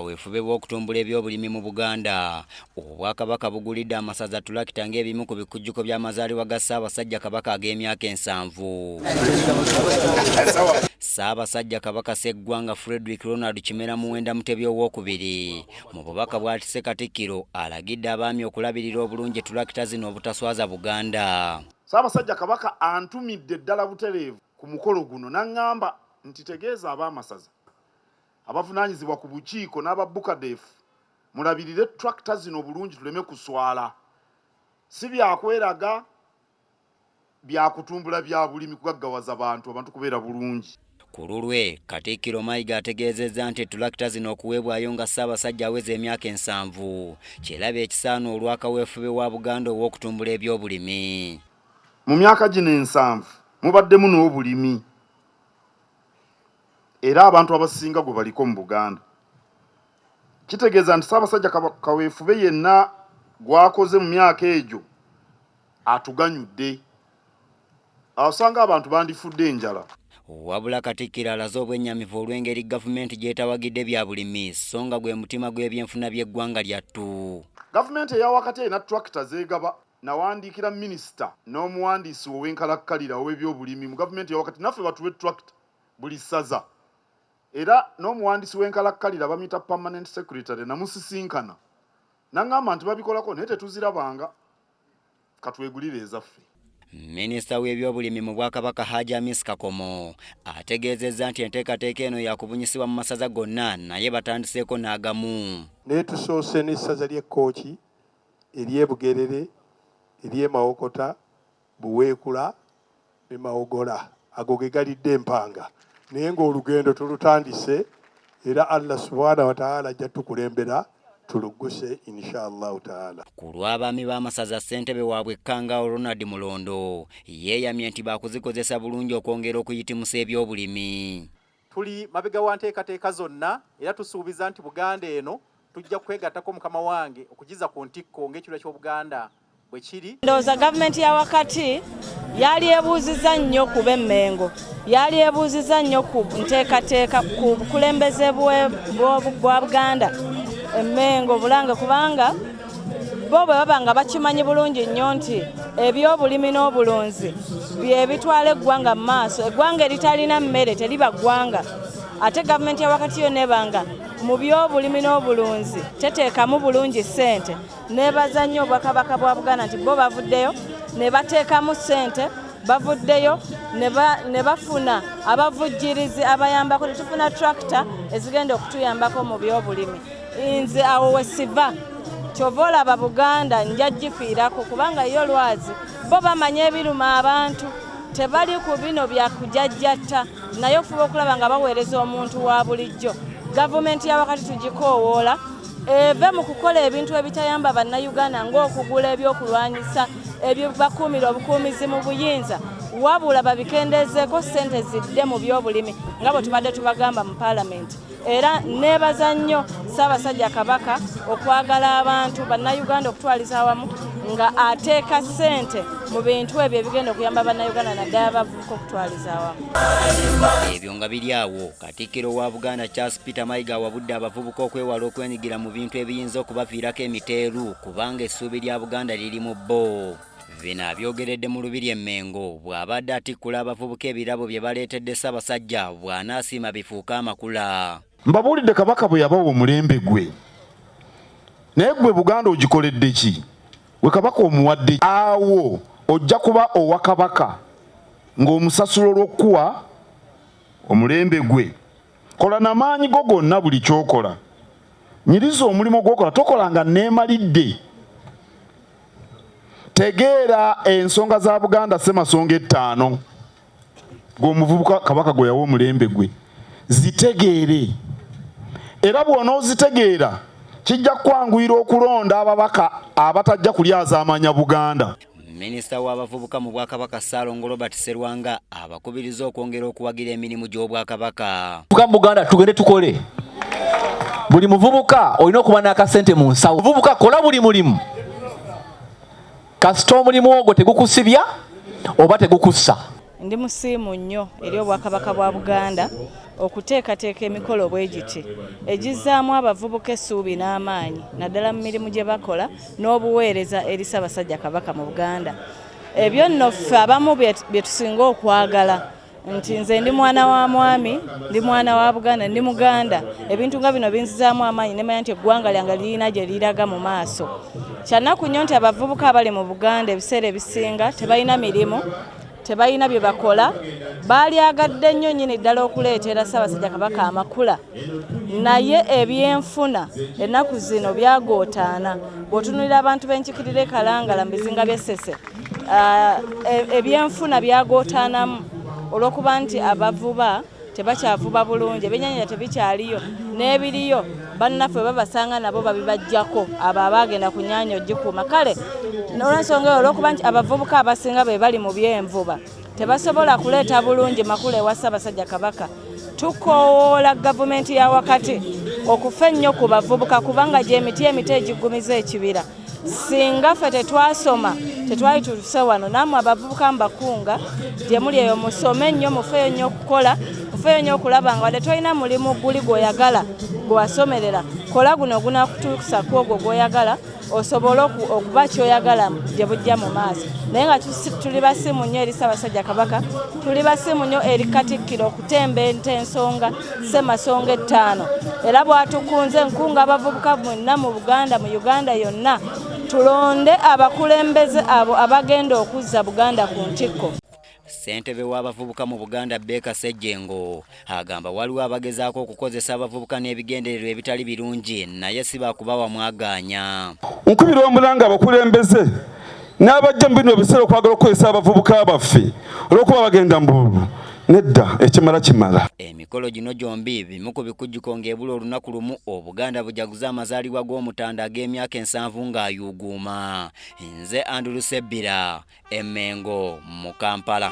kaweefube w'okutumbula ebyobulimi mu Buganda, Obwakabaka bugulidde amasaza tulakita ng'ebimu ku bikujjuko by'amazaalibwa ga Ssaabasajja Kabaka ag'emyaka 70. Ssaabasajja Kabaka Sseggwanga Frederick Ronald Kimera Muwenda Mutebi Owookubiri mu bubaka bw'atisse Katikkiro alagidde abaami okulabirira obulungi tulakita zino obutaswaza Buganda. Ssaabasajja Kabaka antumidde ddala butereevu ku mukolo guno n'aŋŋamba nti tegeeza ab'amasaza abavunaanyizibwa ku bukiiko n'aba Bucadef mulabirire tractor zino bulungi tuleme kuswala. Si byakweraga, byakutumbula bya bulimi kugaggawaza bantu, abantu kubeera bulungi. Ku lulwe, Katikkiro Mayiga ategeezezza nti tulakita zino okuweebwayo nga Ssaabasajja aweza emyaka 70 kirabo ekisaana olwa kaweefube wa Buganda ow'okutumbula ebyobulimi. Mu myaka gino 70 mubaddemu n'obulimi era abantu abasinga gwe baliko mu Buganda. Kitegeeza nti Ssaabasajja kaweefube yenna gw'akoze mu myaka egyo atuganyudde. Osanga abantu bandifudde enjala. Wabula Katikkiro alaze obwennyamivu olw'engeri gavumenti gy'etawagidde bya bulimi so nga gwe mutima gw'ebyenfuna by'eggwanga lyattu. Gavumenti eya wakati erina tractor zeegaba. Nawandiikira minisita n'omuwandiisi ow'enkalakkalira ow'ebyobulimi mu gavumenti eya wakati naffe batuwe tractor buli ssaza. Era n'omuwandiisi w'enkalakkalira bamuyita permanent secretary namusisinkana n'aŋŋamba nti babikolako naye tetuzirabanga, katwegulire ezaffe. Minisita w'ebyobulimi mu Bwakabaka Haji Amis Kakomo ategeezezza nti enteekateeka eno yakubunyisibwa mu masaza gonna naye batandiseeko n'agamu. Naye tusoose n'essaza ly'e Kkooki, ery'e Bugerere, ery'e Mawokota, Buweekula ne Mawogola. Ago ge galidde empanga naye ng'olugendo tulutandise era Allah subhanahu wa ta'ala ajja tukulembera tulugguse insha Allahu ta'ala. Ku lw'abaami b'amasaza ssentebe waabwe Kkangaawo Ronald Mulondo yeeyamye nti baakuzikozesa bulungi okwongera okuyitimusa ebyobulimi. Tuli mabega wa nteekateeka zonna era tusuubiza nti Buganda eno tujja kwegattako mukama wange okugiza ku ntikko ng'ekirwa ky'Obuganda bwe kiri. Ndowooza gavumenti ya wakati yali ebuuzizza nnyo ku b'Emmengo, yali ebuuzizza nnyo ku nteekateeka ku bukulembeze bwa Buganda Emmengo Bulange, kubanga bo bwe baba nga bakimanyi bulungi nnyo nti ebyobulimi n'obulunzi bye bitwala eggwanga mu maaso. Eggwanga eritalina mmere teriba ggwanga. Ate gavumenti ya wakati yo nebanga mu byobulimi n'obulunzi teteekamu bulungi ssente. Neebaza nnyo Obwakabaka bwa Buganda nti bo bavuddeyo ne bateekamu ssente, bavuddeyo ne bafuna abavujjirizi abayambako, ne tufuna tractor ezigenda okutuyambako mu byobulimi. Nze awo we siva, kyova olaba Buganda nja gifiirako kubanga yo lwazi bo bamanya ebiruma abantu, tebali ku bino bya kujajjatta, naye okufuba okulaba nga baweereza omuntu wa bulijjo. Gavumenti ya wakati tugikoowoola eve mu kukola ebintu ebitayamba bannayuganda ng'okugula ebyokulwanyisa ebibakuumira obukuumizi mu buyinza, wabula babikendeezeeko ssente zidde mu byobulimi nga bwe tubadde tubagamba mu paalamenti. Era neebaza nnyo Ssaabasajja Kabaka okwagala abantu bannayuganda okutwaliza awamu nga ateeka ssente mu bintu ebyo ebigenda okuyamba bannayuganda naddala abavubuka okutwaliza awamu. Ebyo nga biri awo, Katikkiro wa Buganda Charles Peter Mayiga awabudde abavubuka okwewala okwenyigira mu bintu ebiyinza okubaviirako emiteeru kubanga essuubi lya Buganda liri mu bo. Bino abyogeredde mu Lubiri e Mmengo bw'abadde atikkula abavubuka ebirabo bye baleetedde Ssaabasajja bw'anaasiima bifuuke amakula. Mbabuulidde Kabaka bwe yabawa omulembe gwe, naye ggwe Buganda ogikoledde ki? Gwe Kabaka omuwadde awo ojja kuba owa Kabaka ng'omusasula olw'okukuwa omulembe gwe. Kola na maanyi go gonna buli ky'okola. Nyiriza omulimu gw'okola, tokola nga neemalidde. Tegeera ensonga za Buganda ssemasonga 5 gw'omuvubuka Kabaka gwe yawa omulembe gwe, zitegeere. Era bw'onoozitegeera kijja kukwanguyira okulonda ababaka abatajja kulyazaamanya Buganda. Minisita w'abavubuka mu Bwakabaka Ssaalongo Robert Serwanga abakubiriza okwongera okuwagira emirimu gy'Obwakabaka. Mu Buganda tugende tukole. Buli muvubuka olina okuba n'akasente mu nsawo. Muvubuka kola buli mulimu. Kasita omulimu ogwo tegukusibya oba tegukussa. Ndi musiimu nnyo eri Obwakabaka bwa Buganda okuteekateeka emikolo bwe giti egizzaamu abavubuka essuubi n'amaanyi naddala mu mirimu gye bakola n'obuweereza eri Ssaabasajja Kabaka mu Buganda. Ebyo nno ffe abamu bye tusinga okwagala nti nze ndi mwana wa mwami, ndi mwana wa Buganda, ndi Muganda. Ebintu nga bino binzizaamu amaanyi ne manya nti eggwanga lyange lirina gye liraga mu maaso. Kyannaku nnyo nti abavubuka abali mu Buganda ebiseera ebisinga tebalina mirimu, tebalina bye bakola. Baalyagadde nnyo nnyini ddala okuleetera Ssaabasajja Kabaka amakula, naye ebyenfuna ennaku zino byagootaana. Bw'otunuulira abantu b'enkikirira e Kalangala mu bizinga by'e Ssese, ebyenfuna byagootaanamu olw'okuba nti abavuba tebakyavuba bulungi, ebyennyanja tebikyaliyo, n'ebiriyo bannaffe babasanga nabo babibajjako abo abaagenda ku nnyanja ogikuuma. Kale olw'ensonga eyo, olw'okuba nti abavubuka abasinga be bali mu byenvuba tebasobola kuleeta bulungi makula ewa Ssaabasajja Kabaka, tukoowoola gavumenti ya wakati okufa ennyo ku bavubuka, kubanga gy'emiti emito egiggumiza ekibira. Singa ffe tetwasoma tetwali tutuse wano. Nammwe abavubuka mbakunga gye muli eyo musome nnyo, mufeeyo nnyo okukola, mufeeyo nnyo okulaba nga wadde tolina mulimu guli gw'oyagala gwe wasomerera, kola guno ogunakutuusa ku ogwo gw'oyagala osobole okuba ky'oyagala gye bujja mu maaso. Naye nga tuli basiimu nnyo eri Ssaabasajja Kabaka, tuli basiimu nnyo eri Katikkiro okutembeeta ensonga ssemasonga ettaano, era bw'atukunze nkunga abavubuka mwenna mu Buganda, mu Uganda yonna, tulonde abakulembeze abo abagenda okuzza Buganda ku ntikko. Ssentebe w'abavubuka mu Buganda Baker Ssejjengo agamba waliwo abagezaako okukozesa abavubuka n'ebigendererwa ebitali birungi, naye si bakubawa mwagaanya. Nkubira omulanga abakulembeze n'abajja mu bino ebiseera okwagala okukozesa abavubuka baffe olw'okuba bagenda mu bululu. Nedda, ekimala kimala. Emikolo gino gyombi bimu ku bikujjuko ng'ebula olunaku lumu Obuganda bujaguze amazaalibwa g'Omutanda ag'emyaka 70 ng'ayuuguuma. Nze Andrew Sebbira, e Mmengo mu Kampala.